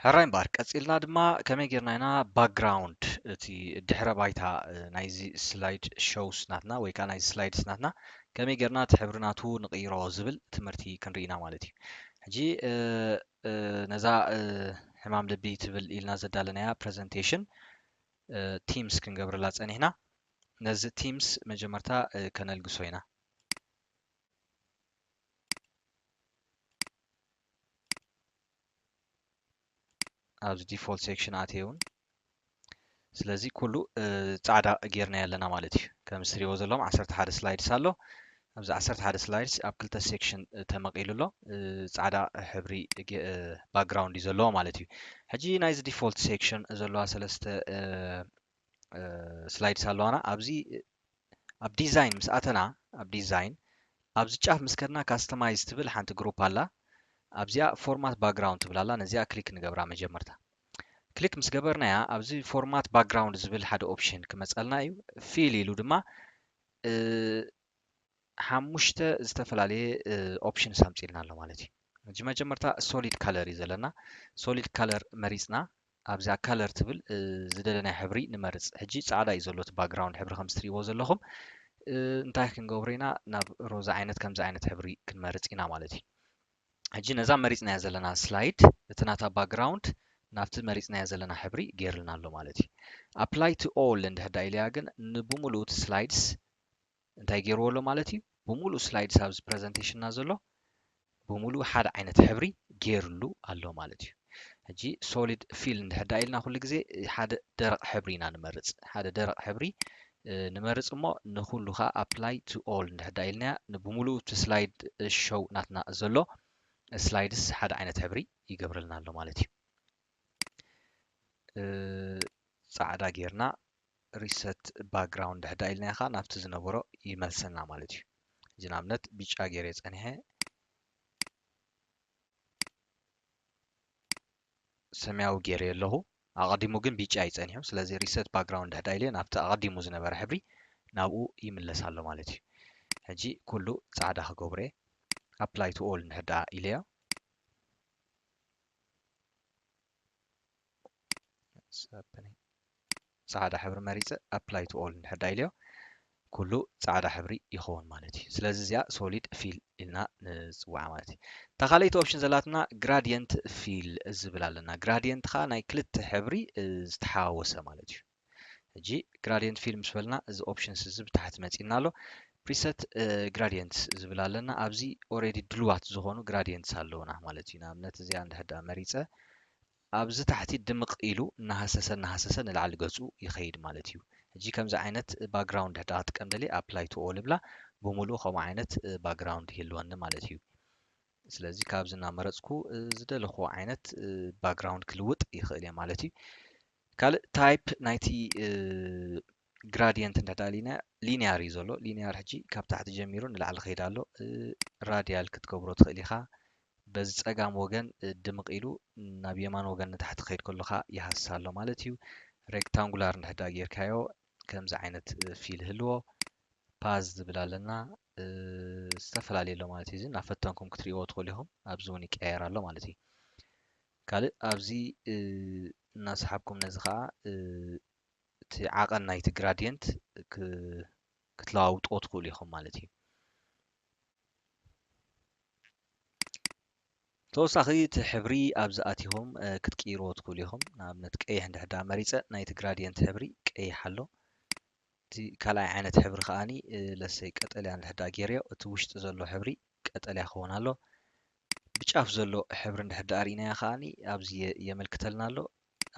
ሕራይ እምበኣር፣ ቀጺልና ድማ ከመይ ጌርና ኢና ባክግራውንድ፣ እቲ ድሕረ ባይታ፣ እ፣ ናይዚ ስላይድ ሾውስ ናትና ወይ ከኣ ናይዚ ስላይድስ ናትና ከመይ ጌርና እቲ ሕብሪ ናቱ ንቕይሮ ዝብል ትምህርቲ ክንርኢ ኢና ማለት እዩ። ሕጂ፣ እ፣ እ፣ ነዛ፣ እ፣ ሕማም ልቢ ትብል ኢልና ዘዳለናያ ፕረዘንቴሽን፣ እ፣ ቲምስ ክንገብረላ ጸኒሕና። ነዚ ቲምስ መጀመርታ፣ እ፣ ከነልግሶ ኢና። ኣብዚ ዲፎልት ሴክሽን ኣትየ እውን። ስለዚ ኩሉ፣ እ፣ ጻዕዳ ጌርናዮ ኣለና ማለት እዩ። ከም እትሪእዎ ዘለኹም ዓሰርተ ሓደ ስላይድስ ኣሎ። ኣብዚ ዓሰርተ ሓደ ስላይድስ ኣብ ክልተ ሴክሽን፣ እ፣ ተመቒሉ ኣሎ። እ፣ ጻዕዳ ሕብሪ ጌ-፣ እ፣ ባክግራውንድ እዩ ዘለዎ ማለት እዩ። ሕጂ ናይዚ ዲፎልት ሴክሽን ዘለዋ ሰለስተ፣ እ፣ እ፣ ስላይድስ ኣለዋና። ኣብዚ ኣብ ዲዛይን ምስ ኣተና፣ ኣብ ዲዛይን ኣብዚ ጫፍ ምስ ከድና ካስተማይዝ ትብል ሓንቲ ግሩፕ ኣላ። ኣብዚኣ ፎርማት ባክግራውንድ ትብል ኣላ። ነዚኣ ክሊክ ንገብራ መጀመርታ። ክሊክ ምስ ገበርናያ ኣብዚ ፎርማት ባክግራውንድ ዝብል ሓደ ኦፕሽን ክመጸልና እዩ። ፊል ኢሉ ድማ፣ እ፣ ሓሙሽተ ዝተፈላለየ፣ እ፣ ኦፕሽንስ ኣምጺልና ኣሎ ማለት እዩ። ሕጂ መጀመርታ ሶሊድ ካለር እዩ ዘለና። ሶሊድ ካለር መሪጽና ኣብዛ ካለር ትብል፣ እ፣ ዝደለናዮ ሕብሪ ንመርጽ። ሕጂ ጻዕዳ እዩ ዘሎ እቲ ባክግራውንድ ሕብሪ ከም እትሪእዎ ዘለኹም። እ፣ እንታይ ክንገብሮ ኢና? ናብ ሮዛ ዓይነት ከምዚ ዓይነት ሕብሪ ክንመርጽ ኢና ማለት እዩ። ሕጂ ነዛ መሪጽናያ ዘለና ስላይድ እቲ ናታ ባክግራውንድ ናብቲ መሪጽናዮ ዘለና ሕብሪ ጌርልና ኣሎ ማለት እዩ። ኣፕላይ ቱ ኦል እንድሕር ደኣ ኢለያ ግን ንብሙሉኡ እቲ ስላይድስ እንታይ ገይርዎ ኣሎ ማለት እዩ? ብምሉእ ስላይድስ ኣብዚ ፕረዘንቴሽንና ዘሎ ብምሉእ ሓደ ዓይነት ሕብሪ ገይርሉ ኣሎ ማለት እዩ። ሕጂ ሶሊድ ፊል እንድሕር ደኣ ኢልና ኩሉ ግዜ ሓደ ደረቕ ሕብሪ ኢና ንመርጽ። ሓደ ደረቕ ሕብሪ፣ እ፣ ንመርጽ እሞ ንኹሉ ኸኣ ኣፕላይ ቱ ኦል እንድሕር ደኣ ኢልናያ ንብምሉኡ እቲ ስላይድ ሾው ናትና ዘሎ ስላይድስ ሓደ ዓይነት ሕብሪ ይገብረልና ኣሎ ማለት እዩ። እ፣ ጻዕዳ ጌርና ሪሰት ባክግራውንድ እንድሕር ደኣ ኢልናዮ ኸኣ ናብቲ ዝነበሮ ይመልሰና ማለት እዩ። ሕጂ ንኣብነት ብጫ ገይረ ጸኒሐ ሰማያዊ ገይረ ኣለኹ። ኣቐዲሙ ግን ብጫ እዩ ጸኒሑ። ስለዚ ሪሰት ባክግራውንድ እንድሕር ደኣ ኢለ ናብቲ ኣቐዲሙ ዝነበረ ሕብሪ ናብኡ ይምለስ ኣሎ ማለት እዩ። ሕጂ ኩሉ ጻዕዳ ክገብሮ እየ። ኣፕላይ ቱ ኦል እንድሕር ደኣ ኢለዮ። It's happening። ጻዕዳ ሕብሪ መሪጸ ኣፕላይ ቱ ኦል እንድሕር ደኣ ኢለዮ ኩሉ ጻዕዳ ሕብሪ ይኸውን ማለት እዩ። ስለዚ እዚኣ ሶሊድ ፊል ኢልና ንጽውዓ ማለት እዩ። እታ ካልኣይቲ ኦፕሽን ዘላትና ግራዲየንት ፊል ዝብል ኣለና። ግራዲየንት ኸኣ ናይ ክልተ ሕብሪ፣ እ፣ ዝተሓዋወሰ ማለት እዩ። ሕጂ ግራዲየንት ፊል ምስ በልና እዚ ኦፕሽንስ እዚ ብታሕቲ መጺእና ኣሎ። ፕሪሰት፣ እ፣ ግራዲየንትስ ዝብል ኣለና። ኣብዚ ኦሬዲ ድሉዋት ዝኾኑ ግራዲየንትስ ኣለውና ማለት እዩ። ንኣብነት እዚኣ እንድሕር ደኣ መሪጸ ኣብዚ ታሕቲ ድምቕ ኢሉ እናሃሰሰ እናሃሰሰ ንላዕሊ ገጹ ይኸይድ ማለት እዩ። ሕጂ ከምዚ ዓይነት ባክግራውንድ እንድሕር ደኣ ክጥቀም ደልየ ኣፕላይ ቱ ኦል እብላ፣ ብምሉኡ ከምኡ ዓይነት ባክግራውንድ ይህልወኒ ማለት እዩ። ስለዚ ካብዚ እናመረጽኩ ዝደለኹዎ ዓይነት ባክግራውንድ ክልውጥ ይኽእል እየ ማለት እዩ። ካልእ ታይፕ ናይቲ ግራዲየንት እንድሕር ደኣ ሊንያር እዩ ዘሎ። ሊንያር ሕጂ ካብ ታሕቲ ጀሚሩ ንላዕሊ ከይድ ኣሎ። ራድያል ክትገብሮ ትኽእል ኢኻ። በዚ ጸጋም ወገን፣ እ፣ ድምቕ ኢሉ ናብ የማን ወገን ንታሕቲ ክኸይድ ከሎ ኸኣ ይሃስስ ኣሎ ማለት እዩ። ሬክታንጉላር እንድሕር ደኣ ጌርካዮ ከምዚ ዓይነት፣ እ፣ ፊል ይህልዎ። ፓዝ ዝብል ኣለና፣ እ፣ ዝተፈላለየ ኣሎ ማለት እዩ። እዚ እናፈተንኩም ክትርእይዎ ትኽእሉ ኢኹም። ኣብዚ እውን ይቀያየር ኣሎ ማለት እዩ። ካልእ ኣብዚ፣ እ፣ እናሰሓብኩም ነዚ ኸኣ፣ እ፣ እቲ ዓቐን ናይቲ ግራዲየንት ክ-፣ ክትለዋውጥዎ ትኽእሉ ኢኹም ማለት እዩ። ተወሳኺ እቲ ሕብሪ ኣብዚ ኣቲኹም፣ እ፣ ክትቅይርዎ ትኽእሉ ኢኹም። ንኣብነት ቀይሕ እንድሕር ደኣ መሪጸ ናይቲ ግራዲየንት ሕብሪ ቀይሕ ኣሎ። እቲ ካልኣይ ዓይነት ሕብሪ ከኣኒ፣ እ፣ ለሰይ ቀጠልያ እንድሕር ደኣ ገይረዮ እቲ ውሽጢ ዘሎ ሕብሪ ቀጠልያ ክኸውን ኣሎ። ብጫፍ ዘሎ ሕብሪ እንድሕር ደኣ ርኢናዮ ከኣኒ ኣብዚ የ-፣ የመልክተልና ኣሎ።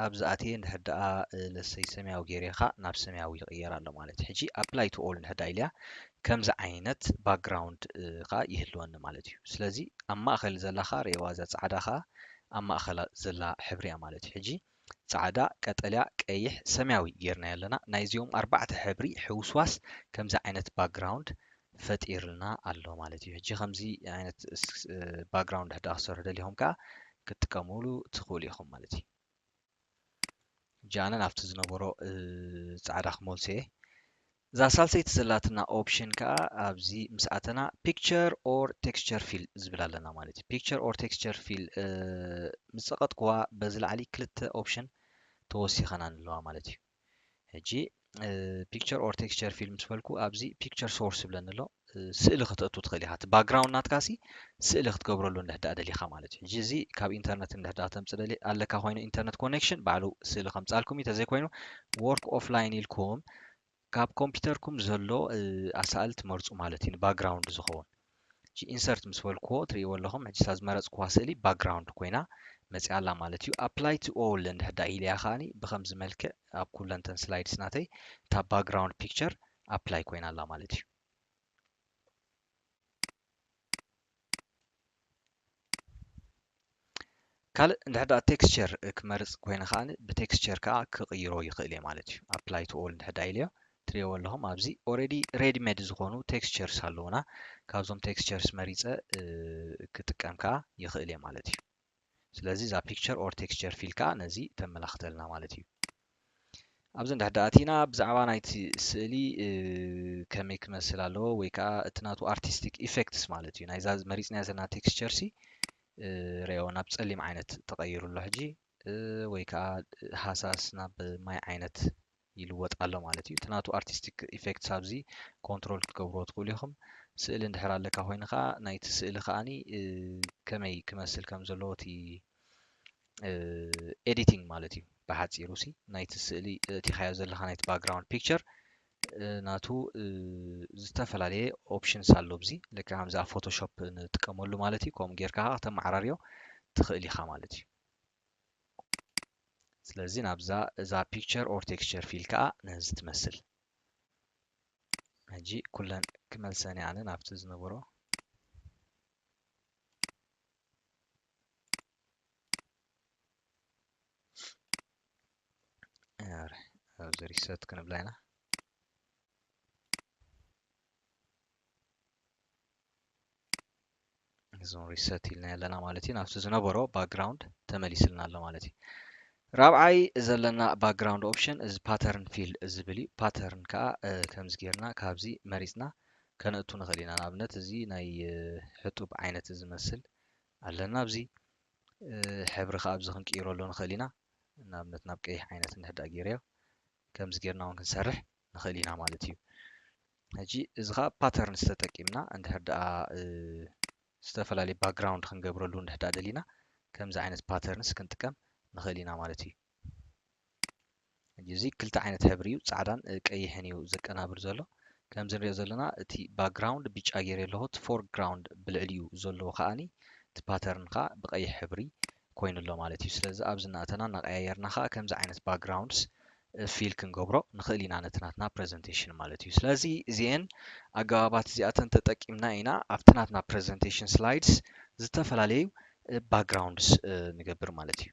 ኣብዚ ኣትየ እንድሕር ደኣ፣ እ፣ ለሰይ ሰማያዊ ገይረ ኸኣ ናብ ሰማያዊ ይቕየር ኣሎ ማለት እዩ። ሕጂ ኣፕላይ ቱ ኦል እንድሕር ደኣ ኢለያ ከምዚ ዓይነት ባክግራውንድ፣ እ፣ ኸኣ ይህልወኒ ማለት እዩ። ስለዚ ኣብ ማእኸል ዘላ ኸኣ ርእይዋ እዛ ጻዕዳ ኸኣ ኣብ ማእኸል ዘላ ሕብሪ እያ ማለት እዩ። ሕጂ ጻዕዳ፣ ቀጠልያ፣ ቀይሕ፣ ሰማያዊ ጌርናዮ ኣለና። ናይዚኦም ኣርባዕተ ሕብሪ ሕውስዋስ ከምዚ ዓይነት ባክግራውንድ ፈጢርልና ኣሎ ማለት እዩ። ሕጂ ከምዚ ዓይነት ስ-፣ ስ-፣ ባክግራውንድ እንድሕር ደኣ ክትሰርሑ ደሊኹም ከኣ ክትጥቀሙሉ ትኽእሉ ኢኹም ማለት እዩ። ሕጂ ኣነ ናብቲ ዝነበሮ፣ እ፣ ጻዕዳ ክመልሶ እየ። እዛ ሳልሰይቲ ዘላትና option ከዓ ኣብዚ ምስ ኣተና picture or texture fill ዝብል ኣለና ማለት እዩ። Picture or texture fill ምስ ጸቐጥክዋ በዚ ላዕሊ ክልተ option ተወሲኸና ኣለዋ ማለት እዩ። ሕጂ picture or texture fill ምስ በልኩ ኣብዚ picture source ይብለኒ ኣሎ። ስእሊ ከተእቱ ትኽእል ኢኻ። እቲ background ናትካ ሲ ስእሊ ክትገብረሉ እንድሕር ደኣ ደሊኻ ማለት እዩ። ሕጂ እዚ ካብ ኢንተርነት እንድሕር ደኣ ተምጽእ ደሊ ኣለካ ኮይኑ ኢንተርነት connection ባዕሉ ስእሊ ከምጻልኩም እዩ። ተዘይኮይኑ work offline ኢልኩም ካብ ኮምፒውተርኩም ዘሎ ኣሳእል ትመርጹ ማለት እዩ። ን background ዝኸውን insert ምስ በልክዎ ትርእይዎ ኣለኹም። ሕጂ እዛ ዝመረጽክዋ ስእሊ background ኮይና መጺኣ ኣላ ማለት እዩ። Apply to all እንድሕር ደኣ ኢለያ ከኣኒ ብኸምዚ መልክዕ ኣብ ኩለንተን slides ናተይ እታ background picture apply ኮይና ኣላ ማለት እዩ። ካልእ እንድሕር ደኣ texture ክመርጽ ኮይነ ከኣ ብtexture ከኣ ክቕይሮ ይኽእል እየ ማለት እዩ። Apply to all እንድሕር ደኣ ኢለዮ ትርእይዎ ኣለኹም ኣብዚ already ready made ዝኾኑ textures ኣለዉና። ካብዞም textures መሪጸ ክጥቀም ከኣ ይኽእል እየ ማለት እዩ። ስለዚ እዛ picture or texture fill ከኣ ነዚ ተመላኽተልና ማለት እዩ። ኣብዚ እንድሕር ደኣ ኣቲና ብዛዕባ ናይቲ ስእሊ ከመይ ክመስል ኣለዎ ወይ ከኣ እቲ ናቱ artistic effects ማለት እዩ። ናይዛ መሪጽናዮ ዘለና texture ሲ ርእዮ ናብ ጸሊም ዓይነት ተቐይሩ ኣሎ ሕጂ ወይ ከኣ ሃሳስ ናብ ማይ ዓይነት ይልወጥ ኣሎ ማለት እዩ። እቲ ናቱ artistic effects ኣብዚ control ክትገብርዎ ትኽእሉ ኢኹም። ስእሊ እንድሕር ኣለካ ኮይኑ ከኣ ናይቲ ስእሊ ከኣኒ ከመይ ክመስል ከም ዘለዎ እቲ editing ማለት እዩ። ብሓጺሩ ሲ ናይቲ ስእሊ እቲኻዮ ዘለኻ ናይቲ background picture ናቱ ዝተፈላለየ options ኣሎ። ኣብዚ ልክዕ ከምዚ ኣብ Photoshop ንጥቀመሉ ማለት እዩ። ከምኡ ጌርካ ከኣ ከተመዓራርዮ ትኽእል ኢኻ ማለት እዩ። ስለዚ ናብዛ እዛ picture or texture fill ከኣ ነዚ ትመስል። ሕጂ ኩለን ክመልሰን እየ ኣነ ናብቲ ዝነበሮ። ኣብዚ reset ክንብላ ኢና። እዞም reset ኢልና ኣለና ማለት እዩ። ናብቲ ዝነበሮ background ተመሊስልና ኣሎ ማለት እዩ። ራብዓይ ዘለና background option እዚ pattern fill ዝብል እዩ። Pattern ከኣ ከምዚ ጌርና ካብዚ መሪጽና ከነእቱ ንኽእል ኢና። ንኣብነት እዚ ናይ ሕጡብ ዓይነት ዝመስል ኣለና። ኣብዚ ሕብሪ ከኣ ኣብዚ ክንቅይረሉ ንኽእል ኢና። ንኣብነት ናብ ቀይሕ ዓይነት እንድሕር ደኣ ገይረዮ ከምዚ ጌርና እውን ክንሰርሕ ንኽእል ኢና ማለት እዩ። ሕጂ እዚ ኸኣ patterns ተጠቂምና እንድሕር ደኣ ዝተፈላለየ background ክንገብረሉ እንድሕር ደኣ ደሊና ከምዚ ዓይነት patterns ክንጥቀም ንኽእል ኢና ማለት እዩ። ሕጂ እዚ ክልተ ዓይነት ሕብሪ እዩ፣ ጻዕዳን ቀይሕን እዩ ዘቀናብር ዘሎ። ከምዚ ንሪኦ ዘለና እቲ background ብጫ ገይረ ኣለኹ፣ እቲ foreground ብልዕሊኡ ዘለዎ ከኣኒ እቲ pattern ከኣ ብቐይሕ ሕብሪ ኮይኑ ኣሎ ማለት እዩ። ስለዚ ኣብዚ እናእተና እናቀያየርና ከኣ ከምዚ ዓይነት backgrounds fill ክንገብሮ ንኽእል ኢና ነቲ ናትና presentation ማለት እዩ። ስለዚ እዚኤን ኣገባባት እዚኣተን ተጠቂምና ኢና ኣብቲ ናትና presentation slides ዝተፈላለዩ backgrounds ንገብር ማለት እዩ።